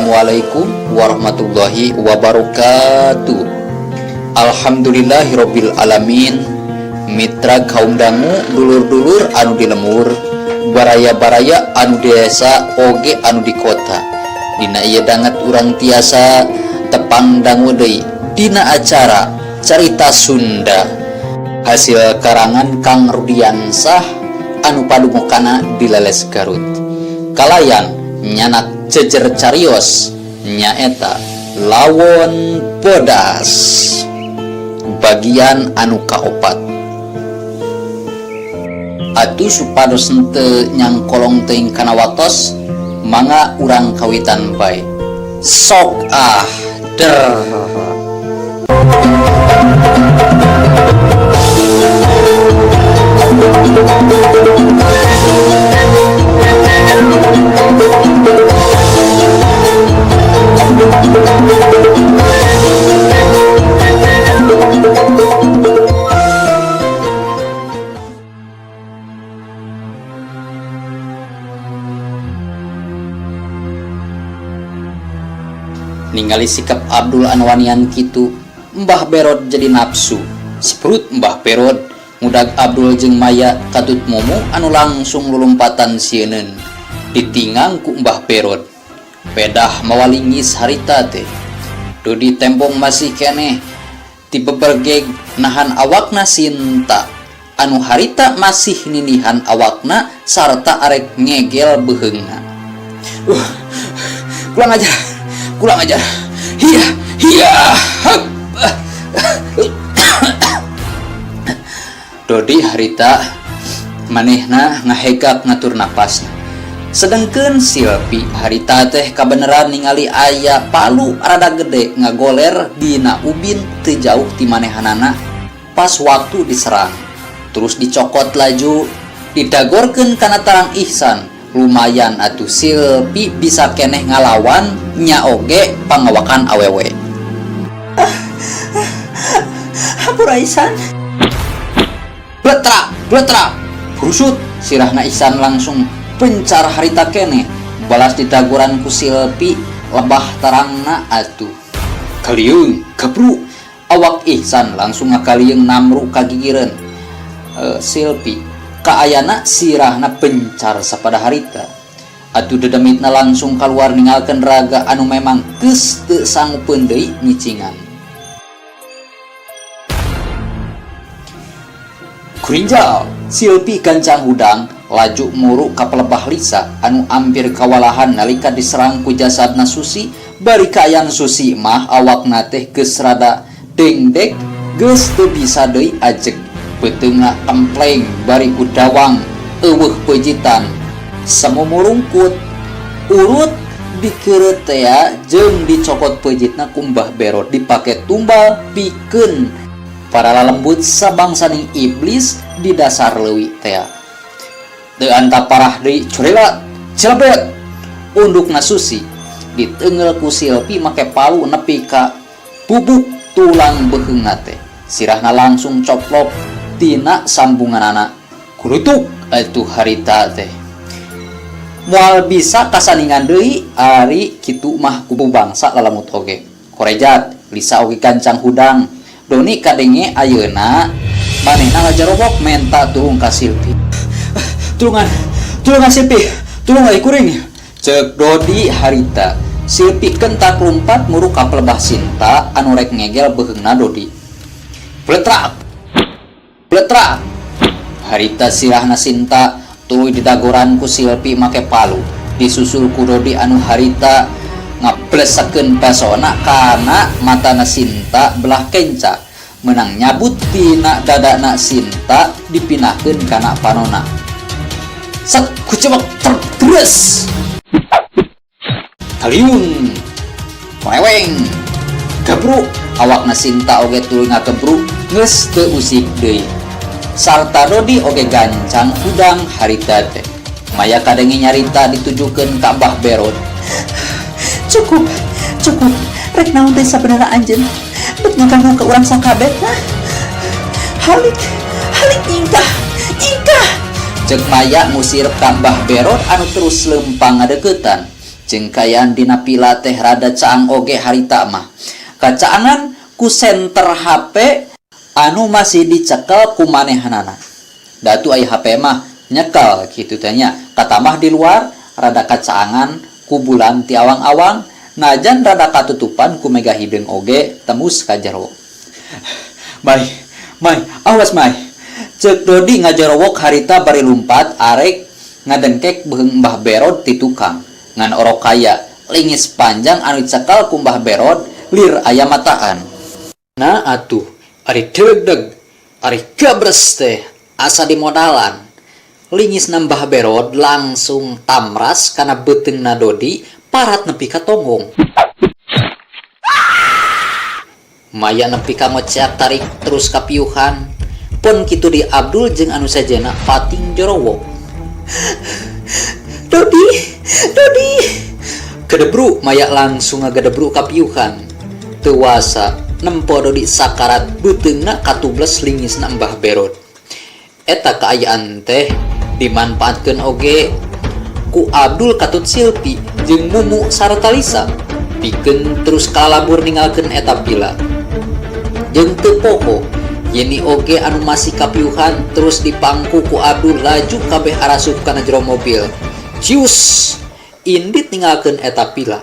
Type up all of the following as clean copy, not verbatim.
Assalamualaikum warahmatullahi wabarakatuh. Alhamdulillahirabbil alamin. Mitra kaum dangu, dulur-dulur anu di lembur, baraya-baraya anu desa oge anu di kota. Dina ieu danget urang tiasa tepang dangu deui dina acara Carita Sunda hasil karangan Kang Rudiansah anu padumukanna di Leles Garut. Kalayan nyanak jejer carios nyaeta Lawon Bodas bagian anu kaopat. Atuh supados henteu nyangkolong teuing kana watos, mangga urang kawitan bae. Sok ah der. Ningali sikap Abdul anu wanian kitu, Mbah Berod jadi nafsu. Seprut Mbah Berod ngudag Abdul jeung Maya katut Mumu anu langsung lulumpatan sieuneun. Ditingang ku Mbah Berod. Pedah mawa linggis harita teh. Dodi tembong masih keneh tibebergeg nahan awakna Sinta anu harita masih nindihan awakna sarta arek ngegel beuheungna. Kurang ajar, kurang ajar. Hiya, hiya. Hup. Dodi harita manehna ngahegak ngatur napasna. Sedengkeun Silpi harita teh kabeneran ningali aya palu rada gede ngagoler dina ubin teu jauh ti manehanana pas waktu diserang. Terus dicokot laju didagorkeun kana tarang Ihsan. Lumayan atuh Silpi bisa keneh ngalawan nya oge pangawakan awewe. Hampura Ihsan. Bletra, bletra. Brusut sirahna Ihsan langsung pencar harita keneh. Balas ditaguran ku Silpi lebah tarangna atuh. Kalieung, gabru. Awak Ihsan langsung ngakalieung namru kagigireun. Silpi kaayana sirahna pencar sapada harita. Atuh dedemitna langsung keluar ninggalkeun raga anu memang geus teu sanggupeun deui nyicingan. Kurinjal, Silpi gancang hudang laju muru ka pelebah Lisa anu ampir kawalahan nalika diserang ku jasadna Susi. Bari kaayaan Susi mah awakna teh geus rada dengdek, geus teu bisa deui ajeg. Beuteungna templeng bari ku dawang eueuh peujitan. Samumurungkut urut dikeureut tea jeung dicokot peujitna ku Mbah Berod dipake tumbal pikeun para lalembut sabangsaning iblis di dasar leuwi tea. Teu anta parah deui curila celebet undukna Susi diteunggeul ku Silpi make palu nepi ka bubuk tulang beuheungna teh. Sirahna langsung coplok tina sambunganana. Kulutuk atuh harita teh. Moal bisa kasaningan deui ari kitu mah kubu bangsa lalamut oge. Korejat, Lisa oge gancang hudang. Doni kadenge ayeuna manehna ngajarobok menta tulung ka Silpi. Tulungan, tulungan Silpi, tulung euy kuring. Ceuk Dodi harita. Silpi kentak lumpat muru ka pelebah Sinta anu rek ngegel beuheungna Dodi. Bletrak, bletrak. Harita sirahna Sinta tuluy didagoran ku Silpi make palu. Disusul ku Dodi anu harita ngablesekeun pesona kana matana Sinta belah kenca. Menang nyabut tina dadana Sinta dipinahkeun kana panona. Set kucebek terus. Kaliung, meweng, gebruk. Awakna Sinta oge tuluy ngagebruk geus teu usik deui. Sarta Dodi oge gancang hudang harita teh. Maya kadenge nyarita ditujukeun ka Mbah Berod. Cukup, cukup. Rek naon teh sabenerna anjeun? Bet ngaganggu ka urang sakabeh, hah? Halik, halik nyingkah, nyingkah. Ceuk Maya ngusir ka Mbah Berod anu terus lempang ngadeukeutan. Jeung kaayaan dina pila teh rada caang oge harita mah. Kacaangan ku senter hape anu masih dicekel ku manehanana. Datu ai hape mah nyekel kitu teh nya. Katamah di luar rada kacaangan ku bulan ti awang-awang najan rada katutupan ku mega hideung oge tembus ka jero. Mai, mai, awas mai! Ceuk Dodi ngajorowok harita bari lumpat arek ngadengkek beuheung Mbah Berod ti tukang. Ngan orok kaya, lingis panjang anu dicekel ku Mbah Berod lir aya mataan. Nah atuh, ari deugdeug, ari gabres teh asa dimodalan. Lingisna Mbah Berod langsung tamras kana beuteungna Dodi parat nepi ka tonggong. Maya nepi ka ngoceak tarik terus kapiuhan. Pon kitu di Abdul jeung anu sejenna pating jorowok. Dodi! Dodi! Kedebru Maya langsung ngagedebru kapiuhan. Teu wasa nempo Dodi sakarat beuteungna katubles lingisna Mbah Berod. Eta kaayaan teh dimanpaatkeun oge ku Abdul katut Silpi jeung Mumu sarta Lisa pikeun terus kalabur ninggalkeun eta pila. Jeung teu poho, Yeni oge anu masih kapiuhan terus dipangku ku Abdul laju kabeh arasup kana jero mobil. Cius! Indit ninggalkeun eta pila.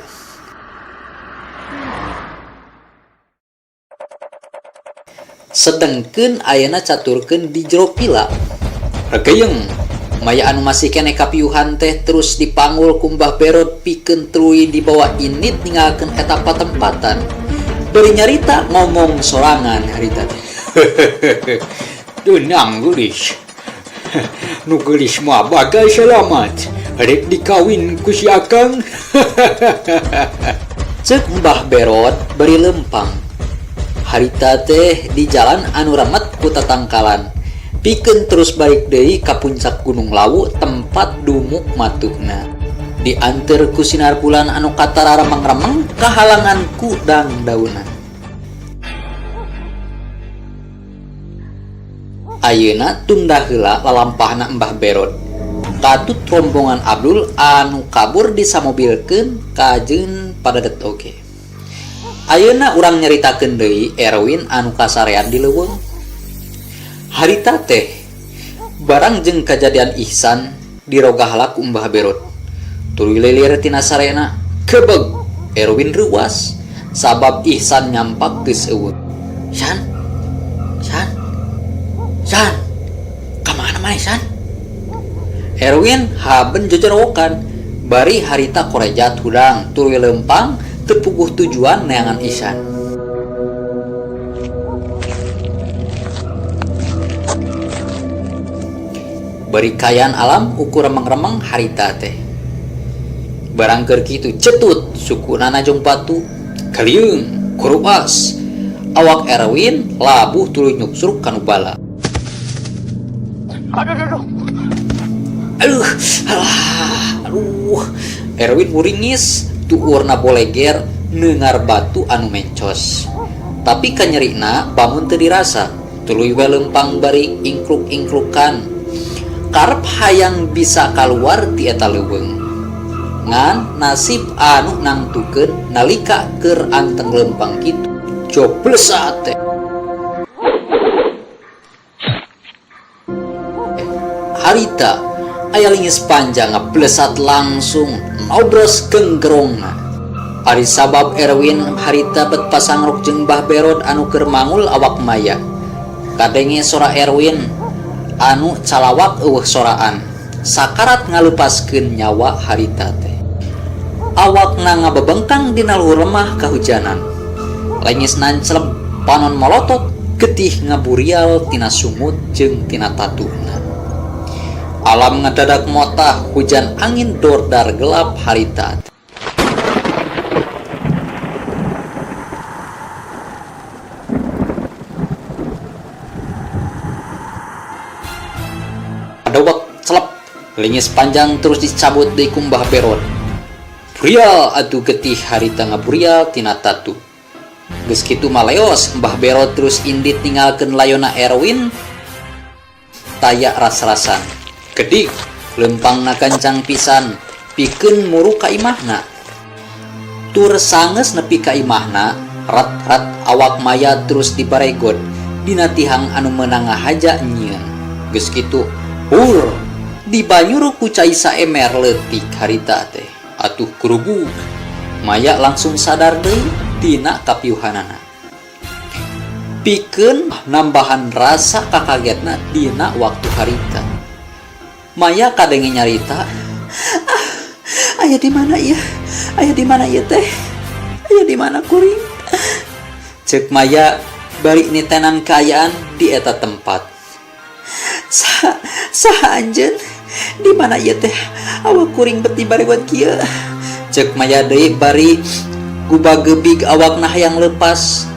Sedengkeun ayeuna caturkeun di jero pila. Regeyeng! Maya anu masih keneh kapiuhan teh terus dipanggul ku Mbah Berod pikeun tuluy dibawa indit ninggalkeun eta patempatan. Bari nyarita ngomong sorangan harita teh. Tenang geulis. Nu geulis mah bakal salamat. Rek dikawin ku si Akang. Ceuk Mbah Berod bari lempang. Harita teh di jalan anu remet ku tatangkalan. Pikeun terus balik deui ka puncak Gunung Lawu tempat dumuk matuhna. Dianteur ku sinar bulan anu katara remeng-remeng kahalangan ku dangdaunan. Ayeuna tunda heula lalampahna Mbah Berod. Katut rombongan Abdul anu kabur disamobilkeun kajeun padadet oge. Ayeuna urang nyaritakeun deui Erwin anu kasarean di leuweung. Harita teh barang jeung kajadian Ihsan dirogah ku Mbah Berod. Tuluy lilir tina sarena, kebeg Erwin reuwas sabab Ihsan nyampak geus eueuh. San, San, San, ka mana maneh San? Erwin haben jojorowokan bari harita korejat hudang tuluy leumpang teu puguh tujuan neangan Ihsan. Bari kaayaan alam ukur remeng-remeng harita teh. Barang keur kitu cetut sukuna najong batu, kaliung, kuruas. Awak Erwin labuh tuluy nyuksruk kanu bala. Aduh, alah, aduh. Erwin muringis tuurna boleger neungar batu anu mencos. Tapi kanyerina bangun teu dirasa, tuluy we leumpang bari ingkluk-ingklukan. Karep hayang bisa kaluar ti eta leuweung. Ngan nasib anu nangtukeun nalika keur anteng leumpang kitu, joblesa teh. Harita aya lingis panjang ngablesat langsung nobros genggerongna. Ari sabab Erwin harita bet pasangrok jeung Mbah Berod anu keur mangul awak Maya. Kadenge sora Erwin anu calawak eueuh soraan sakarat ngalupaskeun nyawa harita teh. Awakna ngabebengkang dina luhur lemah kahujanan. Lengis nancleb panon molotot getih ngaburial tina sungut jeung tina tatuhna. Alam ngadadak motah hujan angin dordar gelap harita teh. Kadewek celep, lingis panjang terus dicabut deui ku Mbah Berod. Burial atuh getih harita ngaburial tina tatu. Geus kitu mah leos Mbah Berod terus indit ninggalkeun layona Erwin taya ras-rasan. Gedik, leumpangna gancang pisan pikeun muru ka imahna. Tur sangeus nepi ka imahna, rat-rat awak Maya terus dibaregod dina tihang anu meunang ngahaja nyieun. Geus kitu, hur! Dibanyuru ku cai saemer leutik harita teh. Atuh kurubug! Maya langsung sadar deui tina kapiuhanana. Pikeun nambahan rasa kakagetna dina waktu harita. Maya kadenge nyarita. Ah, aya di mana ieu? Aya di mana ieu teh? Aya di mana kuring? Ceuk Maya bari nitenan kaayaan di eta tempat. Saha, saha anjeun? Di mana ieu teh? Awak kuring bet dibarewat kieu. Ceuk Maya deui bari gubagebig awakna hayang leupas.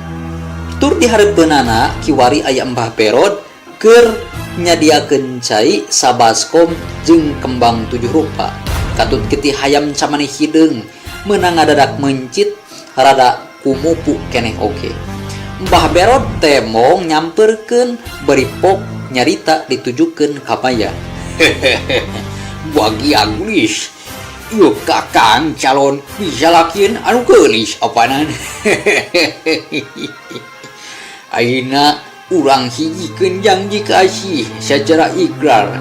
Tur di hareupeunana kiwari aya Mbah Berod keur nyadiakeun cai sabaskom jeung kembang tujuh rupa. Katut getih hayam camani hideung meunang ngadadak meuncit rada kumupu keneh oge. Mbah Berod tembong nyampeurkeun bari pok nyarita ditujukeun ka Maya. Hehehe bagia geulis ieu kakang calon disalakieun anu geulis apanan hehehe ayeuna urang hijikeun janji kasih sacara ikrar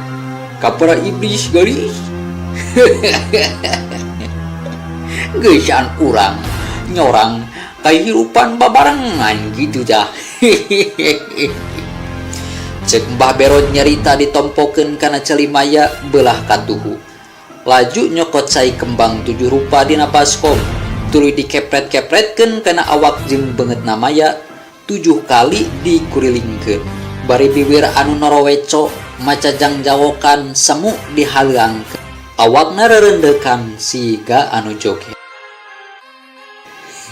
ka para iblis geulis hehehe geusan urang nyorang kahirupan babarengan kitu tah hehehe cek Mbah Berod nyarita ditompokeun kana ceuli Maya beulah katuhu. Laju nyokot cai kembang tujuh rupa dina baskom, tuluy dikepret-kepretkeun kana awak jeung beungeutna Maya, tujuh kali dikurilingkeun. Bari biwir anu noroweco maca jangjawokan semu dihaleuangkeun. Awakna rerendekan siga anu joget.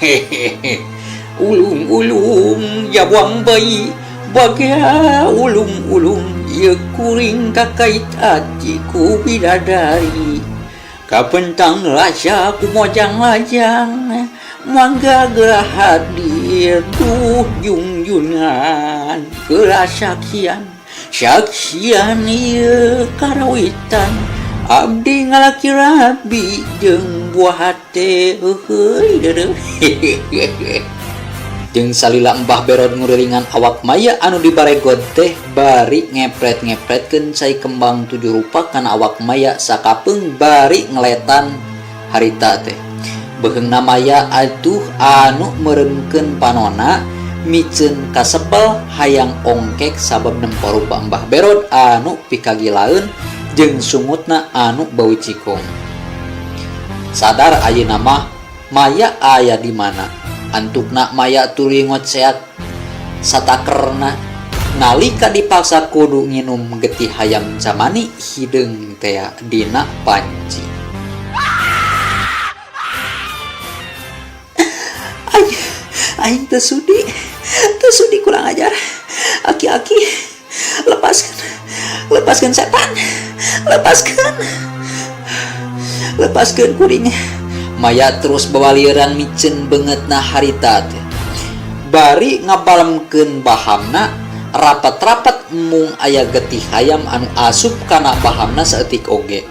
Hehehe ulung-ulung jawang bayi bagea ulung-ulung ieu kuring kakait ati ku bidadari kapentang rasa ku mojang lajang mangga geura hadir duh jungjungan geura saksian saksian ieu karawitan abdi ngalaki rabi jeung buah hate heuheuy deudeuh hehehe. Jeung salila Mbah Berod ngurilingan awak Maya anu dibaregod teh bari ngepret-ngepretkeun cai kembang tujuh rupa kana awak Maya sakapeung bari ngeletan harita teh. Beuheungna Maya atuh anu meureumkeun panona miceun kasebel hayang ongkek sabab nempo rupa Mbah Berod anu pikagilaeun jeung sungutna anu bau cikong. Sadar ayeuna mah Maya aya di mana. Antukna Maya tuluy ngoceak satakerna nalika dipaksa kudu nginum getih hayam camani hideung tea dina panci. Aing, aing teu sudi, teu sudi kurang ajar. Aki-aki, lepaskan, lepaskan setan, lepaskan, lepaskan kuring. Maya terus bawalieuran miceun beungeutna harita teh. Bari ngabalemkeun bahamna, rapat-rapat mung aya getih hayam anu asup kana bahamna saeutik oge.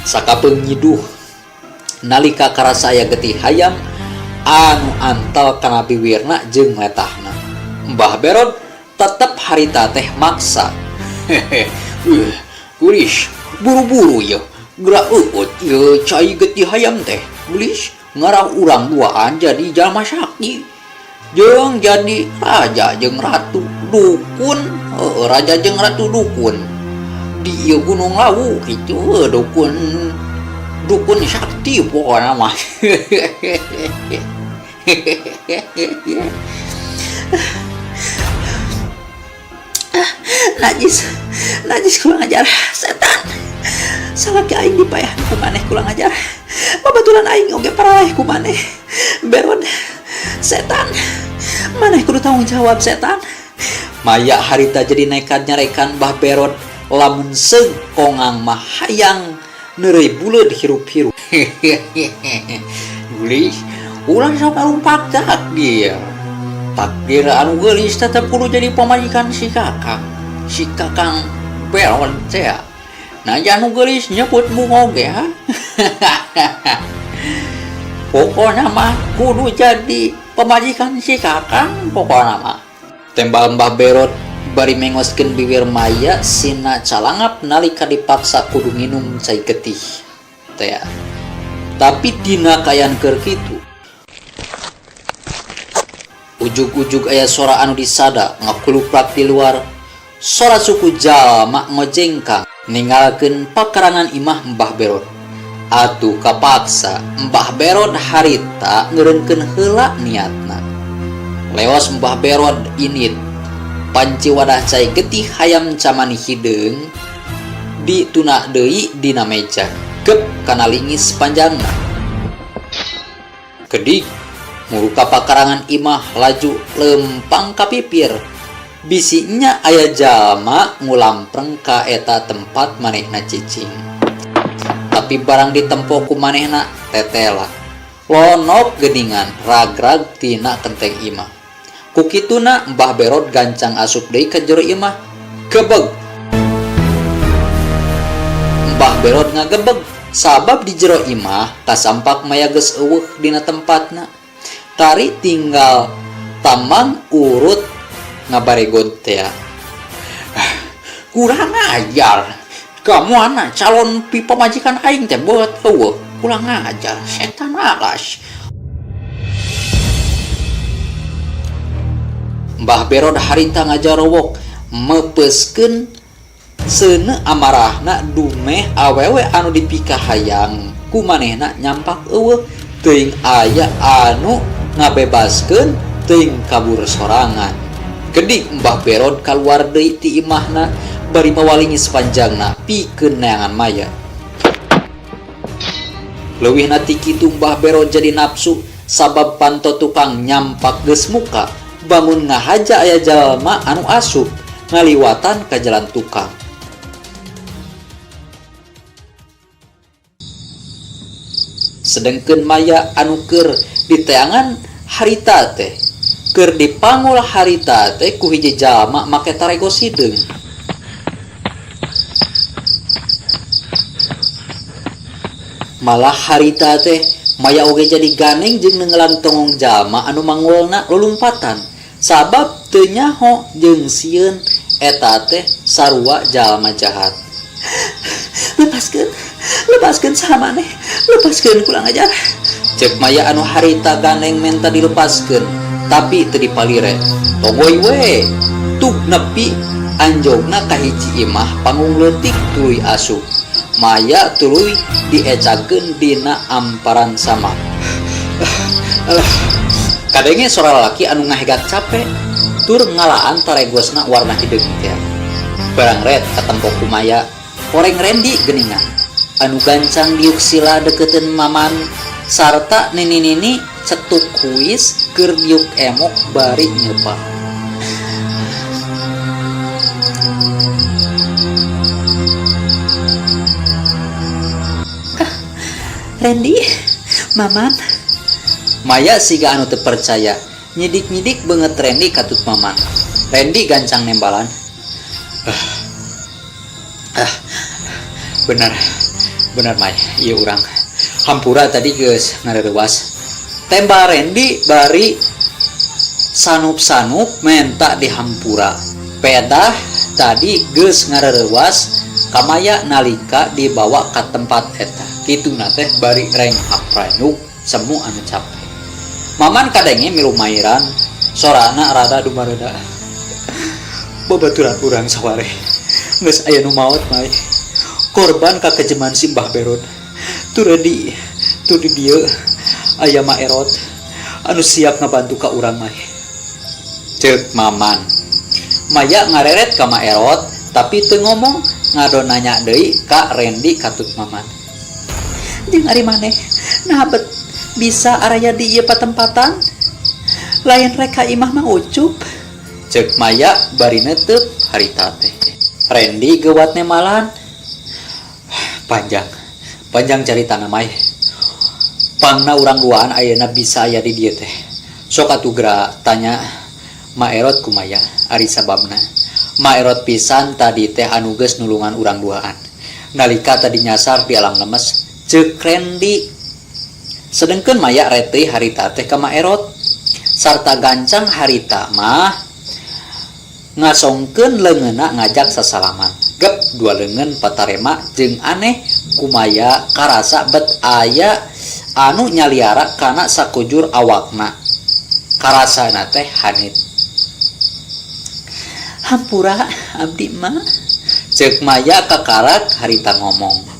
Sakapeung nyiduh nalika karasa aya getih hayam anu antel kana biwirna jeung letahna. Mbah Berod tetep harita teh maksa. Hehe, uh, geulis, buru-buru yeuh, geura eueut ieu cai getih hayam teh, geulis, ngarah urang duaan jadi jalma sakti. Jeung jadi raja jeung ratu dukun, heueuh raja jeung ratu dukun. Di ieu Gunung Lawu kitu heueuh dukun dukun sakti pokona mah. Najis, najis kurang ajar, setan. Salaki aing dipaehan ku maneh kurang ajar. Babaturan aing oge paraleh ku maneh. Berod, setan. Maneh kudu tanggung jawab setan. Maya harita jadi nekat nyarekan Mbah Berod lamun seug kongang mah hayang neureuy buleud hirup-hirup. Hehehe geulis ulah sok ngarumpak takdir. Takdir anu geulis tetep kudu jadi pamajikan si kakang. Si kakang Berod tea. Najan nu geulis nyebut mung oge ha. Pokona mah kudu jadi pamajikan si Kakang pokona mah. Tembal Mbah Berot bari mengoskeun bibir Maya sina calangap nalika dipaksa kudu nginum cai getih tea. Tapi dina kaayaan keur kitu. Ujug-ujug aya sora anu disada ngakuluprak di luar. Sora suku jalma ngojengkang ninggalkeun pakarangan imah Mbah Berot. Atuh kapaksa Mbah Berot harita ngeureunkeun heula niatna. Leos Mbah Berot init panci wadah cai getih hayam camani hideung dituna deui dina meja gep kana lingis panjangna. Kedik muruka pakarangan imah laju lempang ka pipir. Bisi nya aya jalma ngulampreng ka eta tempat manehna cicing. Tapi barang ditempo ku manehna tetela. Lonok geuningan ragrag tina kenteng imah. Ku kituna Mbah Berot gancang asup deui ka jero imah. Gebeg! Mbah Berot ngagebeg sabab di jero imah kasampak maya geus eueuh dina tempatna. Kari tinggal tamang urut ngabaregod tea. Kurang ajar. Kamuana calon pi pamajikan aing teh beut eueuh. Kurang ajar, setan alas. Mbah Berod harita ngajarowok mepeuskeun Seuneu amarahna dumeh awewe anu dipikahayang ku manehna nyampak eueuh, teuing aya anu ngabebaskeun teuing kabur sorangan. Gedik Mbah Berod kaluar deui ti imahna bari mawa lingis panjangna pikeun neangan Maya. Leuwihna ti kitu Mbah Berod jadi napsu sabab panto tukang nyampak geus muka. Bangun ngahaja aya jalma anu asup ngaliwatan ka jalan tukang. Sedengkeun Maya anu keur diteangan harita teh keur dipangul harita teh ku hiji jalma make tarego sideung. Malah harita teh Maya oge jadi ganeng jeung neungelan tongong jalma anu mangulna lulumpatan sabab teu nyaho jeung sieun eta teh sarua jalma jahat. Lepaskeun, lepaskeun saha maneh, lepaskeun kurang ajar. Cek Maya anu harita ganeng menta dilepaskeun tapi teu dipalire. Tonggoy we, tug nepi anjogna ka hiji imah panggung leutik tuluy asup. Maya tuluy diecagkeun dina amparan samak. Kadenge sora lalaki anu ngahegat cape tur ngalaan taregosna warna hideung tea. Barang red katempo ku Maya, horeng Rendi geuningan. Anu gancang diuk sila deukeuteuun Maman sarta nini-nini cetuk huis keur diuk emok bari nyeupa. Rendi, Maman. Maya siga anu teu percaya, nyidik-nyidik beungeut Rendi katut Maman. Rendi gancang nembalan. Ah, bener, bener May, ieu urang. Hampura tadi geus ngareurewas. Tembal Rendi bari sanup-sanup menta dihampura. Pedah tadi geus ngareurewas ka Maya nalika dibawa ka tempat eta. Kituna teh bari renghap ranyuk semu anu cape. Maman kadenge milu mairan, sorana rada dumareuda. Babaturan urang sawareh geus aya nu maot Mai. Korban kakejeman si Mbah Berot. Tur di tur di dieu aya Ma Erot anu siap ngabantu ka urang Mai. Ceuk Maman. Maya ngareret ka Ma Erot tapi teu ngomong ngado nanya deui ka Rendi katut Maman. Jeung ari maneh naha bet bisa araya di ieu patempatan? Lain rek ka imah Mang Ucup? Ceuk Maya bari neuteub harita teh. Rendi geuwat nemalan. Panjang, panjang caritana May. Pangna urang duaan ayeuna bisa aya di dieu teh. Sok atuh geura tanya Ma Erot ku Maya ari sababna. Ma Erot pisan tadi teh anu geus nulungan urang duaan. Nalika tadi nyasar di alam lemes, ceuk Rendi. Sedengkeun Maya reteuy harita teh ka Ma Erot sarta gancang harita mah ngasongkeun leungeunna ngajak sasalaman. Gep dua leungeun patarema jeung aneh ku Maya karasa bet aya anu nyaliara kana sakujur awakna. Karasana teh hanit. Hampura abdi mah. Ceuk Maya kakarak harita ngomong.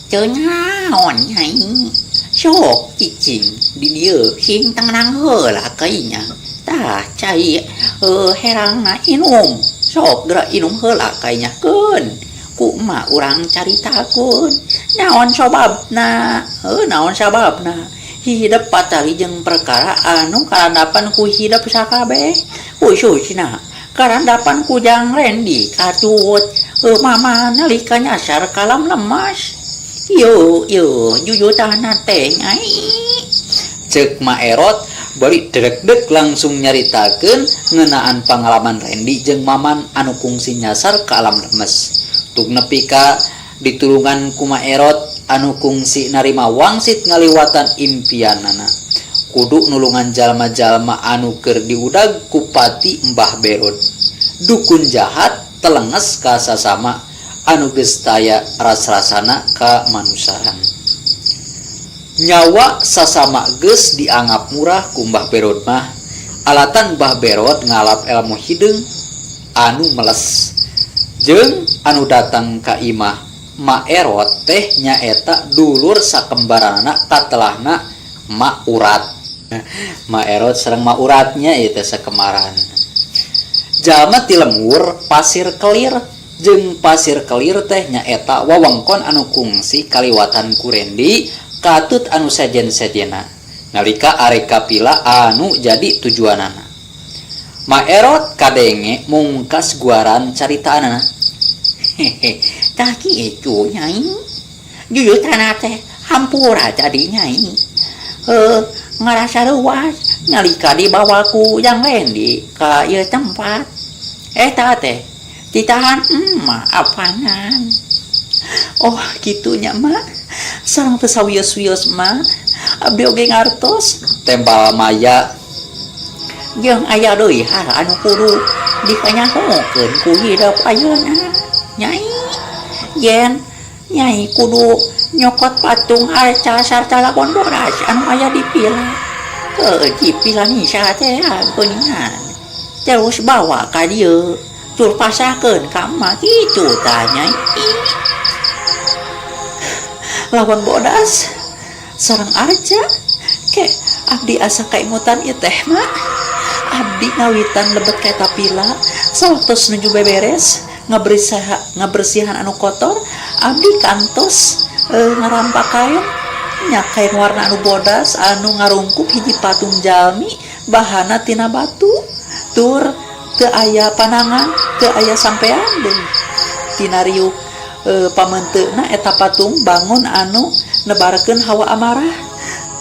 Teu naon nyai. Sok cicing di dieu sing tenang heula kainya. Tah cai herangna inum. Sok geura inum heula kainya keun. Ku emak urang caritakeun. Naon sababna? Heuh naon sababna? Hidep patali jeung perkara anu karandapan ku hidep sakabeh. Khususna karandapan ku Jang Rendi katut mama nalika nyasar ka alam lemas. Yo yo jujutana teh nyai. Ceuk Ma Erot bari deg-deg langsung nyaritakeun ngeunaan pangalaman Rendi jeung Maman anu kungsi nyasar ka alam lemes. Tuk nepi ka ditulungan ku Ma Erot anu kungsi narima wangsit ngaliwatan impianana. Kudu nulungan jalma-jalma anu keur diudag ku pati Mbah Berod. Dukun jahat telenges ka sasama anu geus taya ras-rasana ka manusaran. Nyawa sasama geus dianggap murah ku Mbah Berod mah. Alatan Mbah Berod ngalap elmu hideung anu meles. Jeung anu datang ka imah Ma Erot teh nyaeta dulur sakembaranana katelahna Ma Urat. Ma Erot sareng Ma Uratnya ieu teh sakembaran. Jalma ti lembur pasir kelir jeung pasir kelir teh nyaeta wewengkon anu kungsi kaliwatan ku Rendi katut anu sejen-sejena nalika arek ka pila anu jadi tujuanana. Ma Erot kadenge mungkas guaran caritaanana. Hehe, tah kitu nyai. Jujutana teh hampura jadi nyai. Heuh, ngarasa reuas nalika dibawa ku Jang Rendi ka ieu tempat. Eta teh ditahan emak apanan. Oh, kitu nya mak. Sareng teu sawios-wios mak. Abdi oge ngartos. Tembal Maya. Jeung aya deui hal anu kudu dikanyahokeun ku hidep ayeuna. Nyai, yen nyai kudu nyokot patung arca sarta lawan bodas anu aya di pila. Heuh, di pila nisa teh geuningan. Terus bawa ka dieu, tur pasahkeun ka emak kitu tah nyai. Lawan bodas sareng arca ke abdi asa kaingutan ieu teh mak. Abdi ngawitan lebet ka eta pila sawaktos nuju beberes ngabersihan anu kotor, abdi kantos ngarampa kain nya kain warna anu bodas anu ngarungkup hiji patung jalmi bahana tina batu tur teu aya panangan teu aya sampean deui. Tina riuk pamenteuna eta patung bangun anu nebarkeun hawa amarah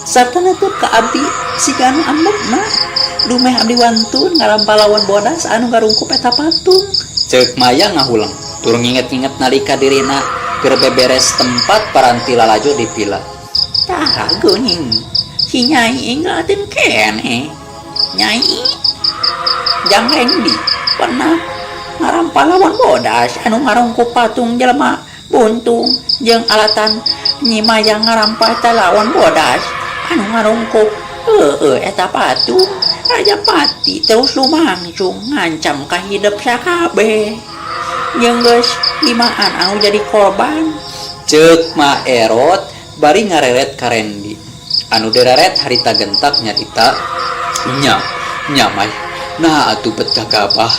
sarta neuteub ka abdi siga anu ambekna. Dumeh abdi wantun ngarampa lawan bodas anu ngarungkup eta patung. Ceuk Maya ngahuleng tur nginget-nginget nalika dirina keur beberes tempat paranti lalajo di pila. Tah geuning si nyai inglateun keneh. Nyai Jang Rendi pernah ngarampa lawan bodas anu ngarungkup patung jelema buntung jeung alatan Nyi Maya ngarampa eta lawan bodas anu ngarungkup heueuh eta patung Raja Pati terus lumangsung ngancam ka hidep sakabeh jeung geus limaan anu jadi korban. Ceuk Ma Erot bari ngareret ka Rendi. Anu direret harita gentak nyarita nya nya mai nah atuh bet gagabah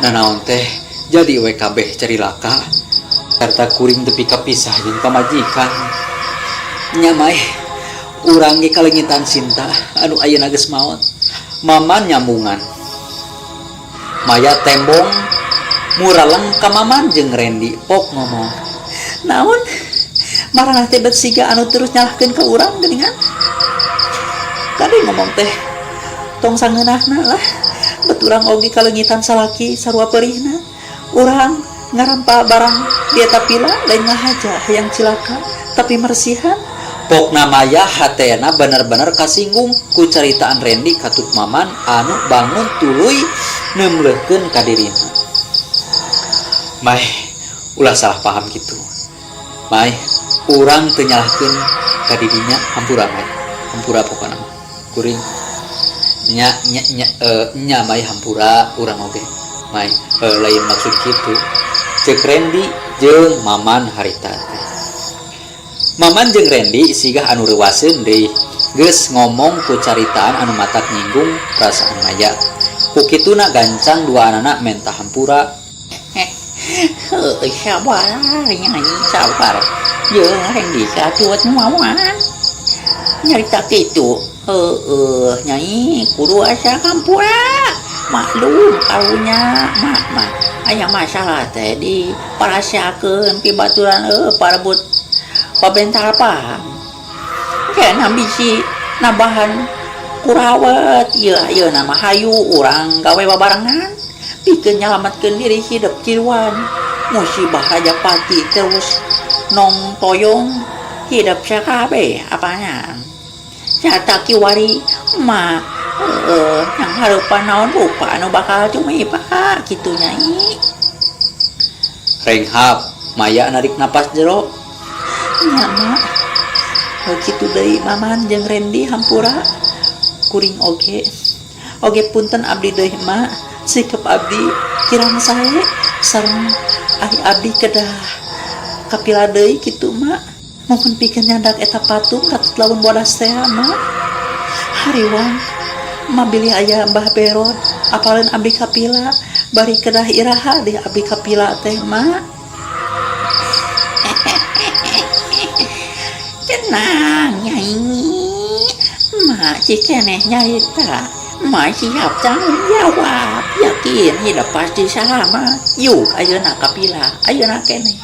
nanaon teh jadi we kabeh carilaka sarta kuring tepi kapisah jeung pamajikan. Nya mai urang ge kalengitan Sinta anu ayeuna geus maot. Maman nyambungan. Maya tembong muraleng ka Maman jeung Rendi pok ngomong. Naon? Maranah teh bet siga anu terus nyalahkeun ka urang geuningan. Kade ngomong teh tong sangeunahna lah. Bet urang oge kalengitan salaki sarua perihna. Urang ngarampa barang di eta pila lain ngahaja hayang cilaka tapi mersihan. Pokna Maya hatena bener-bener kasinggung ku caritaan Rendi katut Maman anu bangun tuluy neumleuhkeun ka dirina. Mai, ulah salah paham kitu. Mai, urang teu nyalahkeun ka didinya, hampura Mai. Hampura pokona mah. Kuring nya nya nya nya Mai hampura urang oge. Mai, lain maksud kitu. Ceuk Rendi jeung Maman harita teh. Maman jeung Rendi sigah anu reuwaseun deui geus ngomong ku caritaan anu matak nyinggung perasaan Maya. Ku kituna gancang duaanana menta hampura. Heueuh sabar nyai sabar jeung Rendi satut mawan nyarita kitu heueuh nyai kudu asa hampura maklum karunya mak mah aya masalah teh diparasiakeun pibaturan heueuh parebut pabentar paham kena bisi nambahan kurawat ieu ayeuna mah hayu urang gawe babarengan pikeun nyalametkeun diri hidep tiluan musibah Rajapati terus nong toyong hidep sakabeh apanya sarta kiwari mah heueuh yang hareupan naon rupa anu bakal cumipa kitu nyai. Renghap Maya narik napas jero. Nya mak kitu deui Maman jeung Rendi hampura kuring oge oge punten abdi deui mak sikap abdi kirang sae sareng ari abdi kedah kapila deui kitu mak mohon pikeun nyandak eta patung katut lawan bodas teh mak hariwang ma bilih aya Mbah Berod apaleun abdi kapila bari kedah iraha deui abdi kapila teh mak. Tenang nyai mak cikeneh nyarita mak siap tanggung jawab yakin hidup pasti selamat yuk ayeuna kapila ayeuna keneh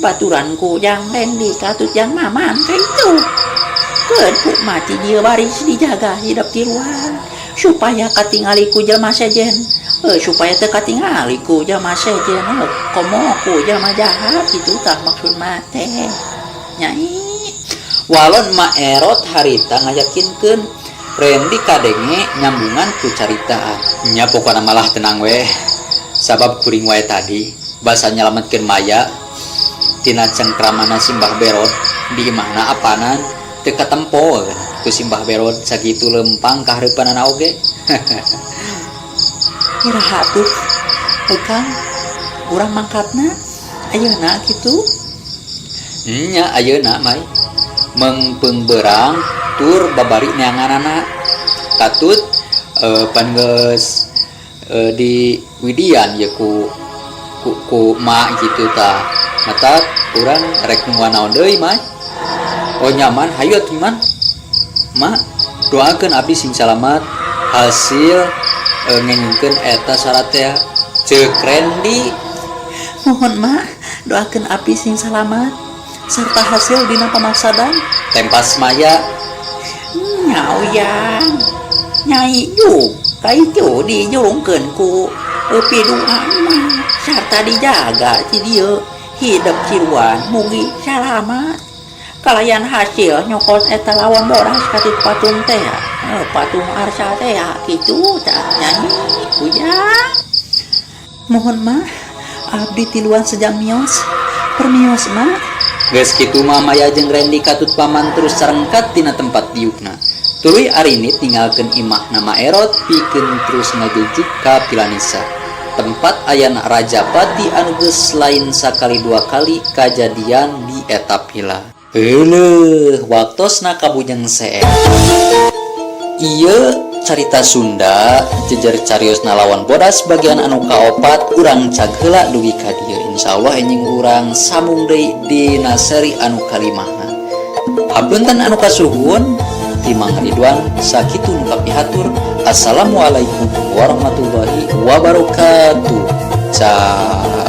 baturanku jang Rendi katut jang Maman kaitu keun ku mati dieu baris dijaga hidup tiluan supaya katingali ku jelema sejen supaya teu katingali ku jelema sejen komo ku jelema jahat kitu tah maksud mah teh nyai. Walon Ma Erot harita ngayakinkeun Rendi kadenge nyambungan ku caritaan. Nya pokona malah tenang weh sabab kuring wae tadi basa nyalametkeun Maya tina cengkramana Simbah Berod di imahna apanan teu katempo ku Simbah Berod sakitu lempang kahareupanana oge. Iraha tuh Kang urang mangkatna ayeuna kitu. Nya ayeuna Mai mengpeung berang tur babari neanganana katut pan geus di widian ye ku ku, ku ma gitu tah matak urang rek nungguan naon deui Mai. Oh nyaman hayu atuh man ma doakeun abdi sing salamat hasil ngengkeun eta syarat teh ceuk Rendi. Mohon ma doakeun abdi sing salamat serta hasil dina pamaksadan tempas Maya. Nyauyang nyai yuk kaitu dijurungkeun ku pidua mah sarta dijaga ti dieu hidep ciruan mugi salamat kalayan hasil nyokot eta lawan boras katut patung teh patung arsa teh kitu tah nyai ujang. Mohon mah abdi tiluan sejam mios permios mah. Geus kitu mah Maya jeung Rendi katut Paman terus carengkat tina tempat diukna. Tuluy arinit ninggalkeun imahna Ma Erot pikeun terus ngajujuk ka Pilanisa. Tempat ayana Rajapati anu geus lain sakali dua kali kajadian di eta pila. Euleuh, waktosna kabujeng seet. Ieu carita Sunda jejer cariosna lawan bodas bagian anu kaopat urang cag heula dugi ka dieu. Insyaallah enjing urang sambung deui dina seri anu kalimahna. Hapunten anu kasuhun ti Mang Ridwan sakitu nu kapihatur. Assalamualaikum warahmatullahi wabarakatuh. Cag.